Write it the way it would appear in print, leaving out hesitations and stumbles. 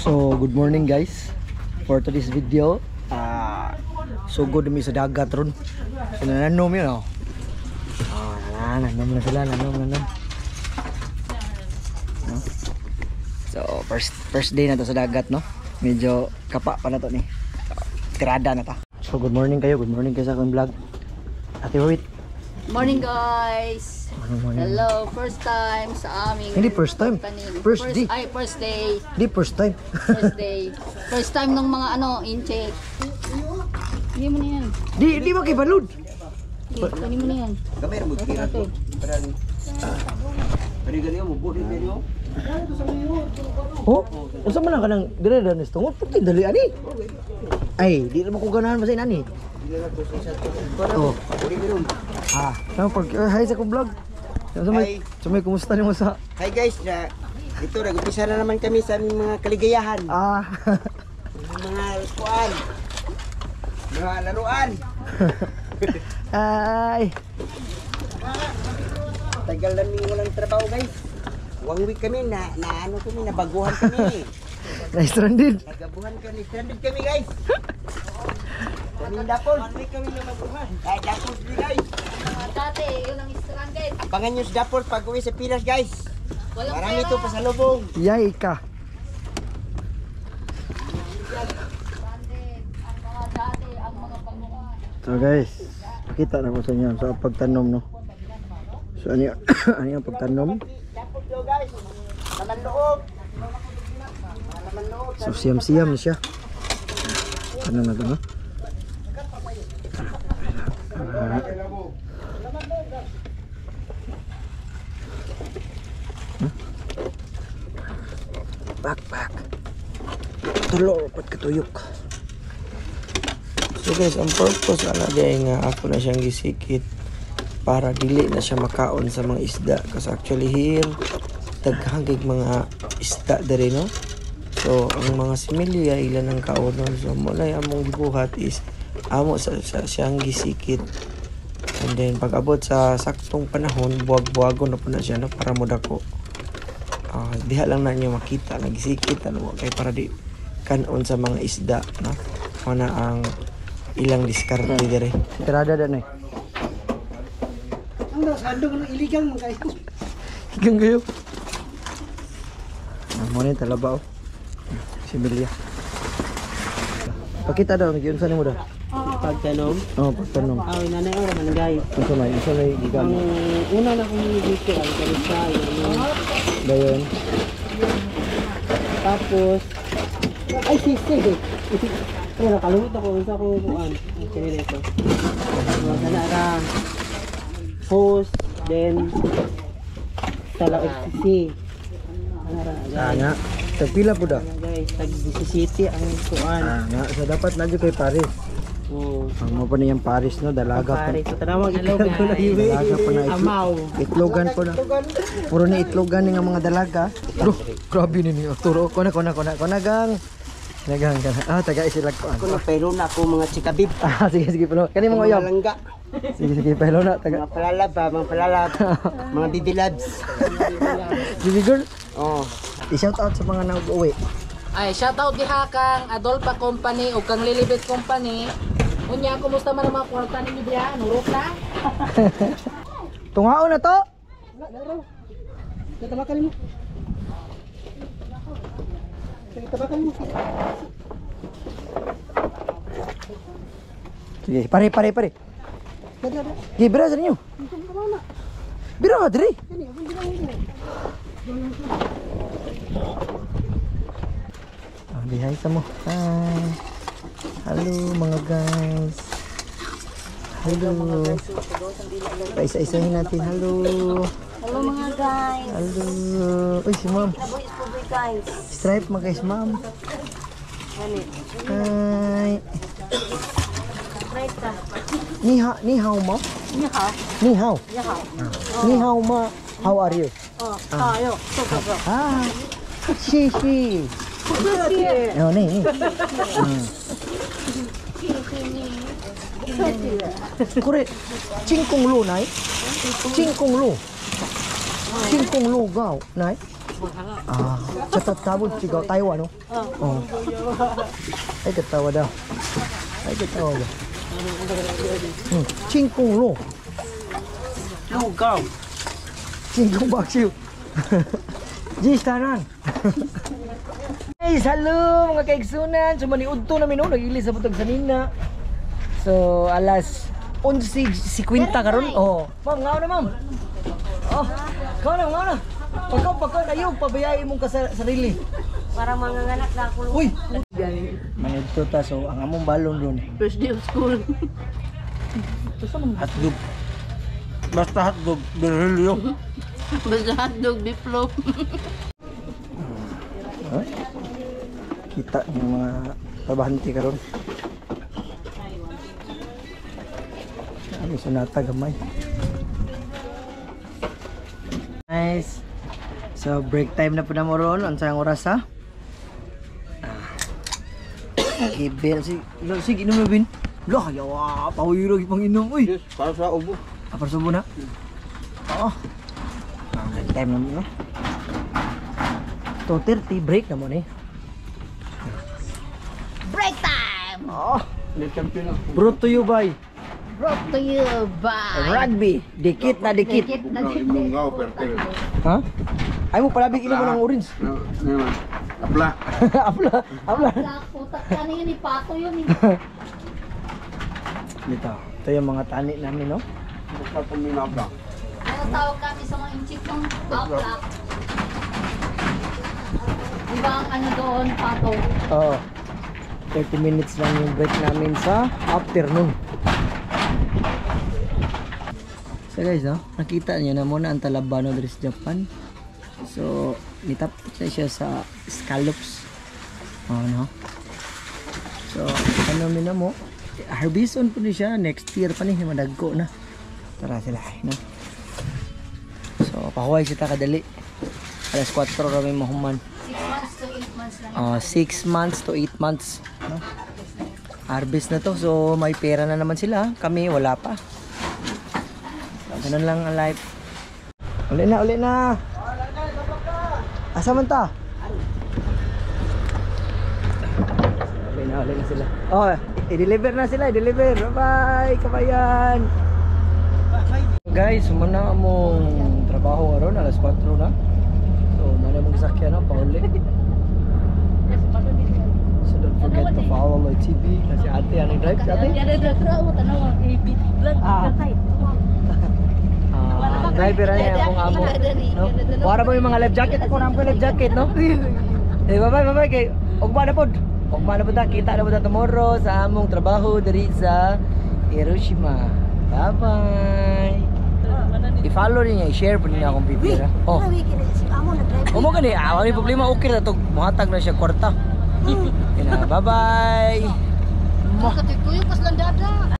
So, good morning guys. For today's video, so good mi sa dagat ron. So, nananom yun oh. Ah, nanom na sila, nanom, nanom. No? So, first day na to sa dagat, no? Medyo kapa pa na to ni. So, tirada na ta. So, good morning kayo. Good morning kayo sa akong vlog. Ate Wait. Morning guys! Morning, morning. Hello, first time sa aming Hindi first time. tanim. First day. Ay, first day. Hindi first time. First day. First time ng mga ano, intake. Hindi mo na yan. Di ba kay balud? Hindi, kunin mo na yan. Ate. Oh, unsa man lang kanang dire ra ni tungod puti dali ani. Ay, di ra mo ko ganahan basta ani. Oh. Ah, no, pag hi sa kong vlog. Sa may, sa may kumusta nimo sa Hi guys, na ito nag-umpisa na naman kami sa aming mga kaligayahan, mga kuan, mga laruan. Ay. Tagal namin walang trabaho guys. One week kami na, na ano kami, nabaguhan kami. Na-stranded. Nagabuhan kami, stranded kami guys. Kami dapol. One week kami nabaguhan. Ay, dapol guys. Mga dati, yun ang stranded. Abangan nyo sa dapol pag uwi sa Pinas guys. Walang Marami pera. ito pasalubong. Yay ka. Stranded. Ang mga dati, ang mga baguhan. So guys, pakita na ko sa inyo sa pagtanom no. So ano yung, ano yung pagtanom? Dapol daw guys. Laman loob. Laman loob. So siyam-siyam na siya. Ano na to no? Backpack. Tulo pat katuyok. So guys, ang purpose ana diay nga ako na siyang gisikit para dili na siya makaon sa mga isda kasi actually here daghang kay mga isda diri no. So ang mga similya ilan ang kaonon. So mo na among gibuhat is amo sa siyang gisikit. And then pag abot sa saktong panahon, buwag-buwagon na po na siya no para modako. Diha lang na niyo makita nga gisikit ano kay para di kanon sa mga isda no. Mao na ang ilang diskarte dire. Tirada da na eh. Ang sandong ng iligang mga guys. Higang kayo. Ah, mo na yung talaba oh. Similya. Pakita daw, nag-iunsa nimo daw. Pagtanom. Oh, pagtanom. Aw, nanay ora man guys. Unsa may Ang gigamit? una na kong dito ang kalusay. Ano. Dayon. Tapos ay sisi. Pero nakalimot ako unsa ko kuan. Ang kini nito. So, kana ra hose then tala FCC. Ana ra guys. Ana. Tagpila po da. Ana guys, tag 17 ang kuan. Ana, so dapat na kay Paris. Oh. Ang mo pa niyang Paris no, dalaga pa. Pare, so tanawag itlog ko na Dalaga pa na itlog. Amaw. Itlogan po na. Puro na itlogan ni nga mga dalaga. Bro, grabe ni niyo. Turo ko na ko na ko na ko na gang. Nagang ka na. Ah, taga sila ko. Ako na pero na ako mga chikabib. Ah, sige sige pero. Kani mga Mga uyab. langga. Sige sige pero na taga. Mga palalab ba, mga palalab. Mga bibi labs. Sige girl. Oh. I-shout out sa mga nag-uwi. Ay, shout out diha kang Adolpa Company o kang Lilibet Company. Unya, kumusta man ang mga kwarta ninyo diha? Nurok na? Tungaon na to. Tatabakan mo. Tatabakan mo. Sige, pare pare pare. Sige, bira sa ninyo. Bira ka diri. Ah, bihay sa mo. Hi. Hello mga guys. Hello. Paisa-isahin natin. Hello. Hello mga guys. Hello. Uy, si ma'am. Guys. Stripe mga guys, ma'am. Hi. Ni hao, ni hao ma? Ni hao. Ni hao. Ni hao. Ni hao ma? How are you? Oh, ah, yo. So, so, so. Ah. Xi xi. Oh, ni ni. Kore, 进贡路来，进贡路，进贡路高来。Ah, sa tabon sigaw Taiwan, no? Oh. Ay katawa daw. Ay katawa ba? Chingkong lo. Lugaw. Chingkong baksiw. Gis tanan. Guys, hello mga kaigsunan. So maniudto na mi no, nag-ilis sa butag sa nina. So alas 11:50 karon. Oh, ma'am, ngao na ma'am. Oh, ngao na, ngao na. Pagkaw, ayaw pabayai mong sarili. Para manganganak na ako. Uy. Maniudto ta, so ang among balon ron. First day of school. Hotdog. Basta hotdog, Virgilio. Basta hotdog, beef loaf. Ay. Kita yung mga trabahante karon. Ano sunata gamay. Nice. So break time na po na mo ron. Unsay ang oras ha? Kibel si lo sige inom na bin. Lah yawa pawiro gipang inom uy. Diyos, para sa ubo. Ah, para subo na. Oo. Break time na mo no. 2:30 break na mo ni. Break time! Oh, Hindi champion ako. brought to you by Brought to you by... Rugby. Dikit na dikit. Dikit na No, dikit. imong pertel. Ha? Ay mo palabig inom mo ng orange. No, no. Apla. Apla, apla. Putak ka na yun eh, pato yun eh. Dito. Ito yung mga tani namin, no? Basta puminabla. Ano tawag kami sa mga inchik ng outlock? Di ba ang ano doon, pato? Oo. 30 minutes lang yung break namin sa afternoon. So guys, no? Nakita niyo na muna ang talabano diri sa Japan. So, nitapot na siya sa scallops. Oh, no? So, ano mi na mo? Harvest on po ni siya. Next year pa ni, madagko na. Tara sila, no? So, pahuway sita kadali. Alas 4 rami mahuman. 6 months to 8 months lang. 6 months to 8 months, no? Harvest na to. So may pera na naman sila. Kami wala pa. So, ganun lang ang life. Uli na, uli na. Asa man ta? Uli na sila. Oh, i-deliver na sila, i-deliver. Bye-bye, kabayan. Guys, muna among trabaho karon alas 4 na. So, mana mong sakyan na pauli. So don't forget to follow my TV kasi ate ang drive si ate. Ah. Ah, driver na niya akong amo. No? Wala ba yung mga life jacket? Ako na life jacket, no? Eh, bye bye, bye bye kay ugma na pod. Ugma na pod ta, kita na pod ta tomorrow sa among trabaho diri sa Hiroshima. Bye bye. I-follow niya, i-share po niya akong video. Oh. Umo gani, ah, wala problema, okay ra to. Muhatag na siya kwarta. Bye bye. Katuyo, pas lang dada.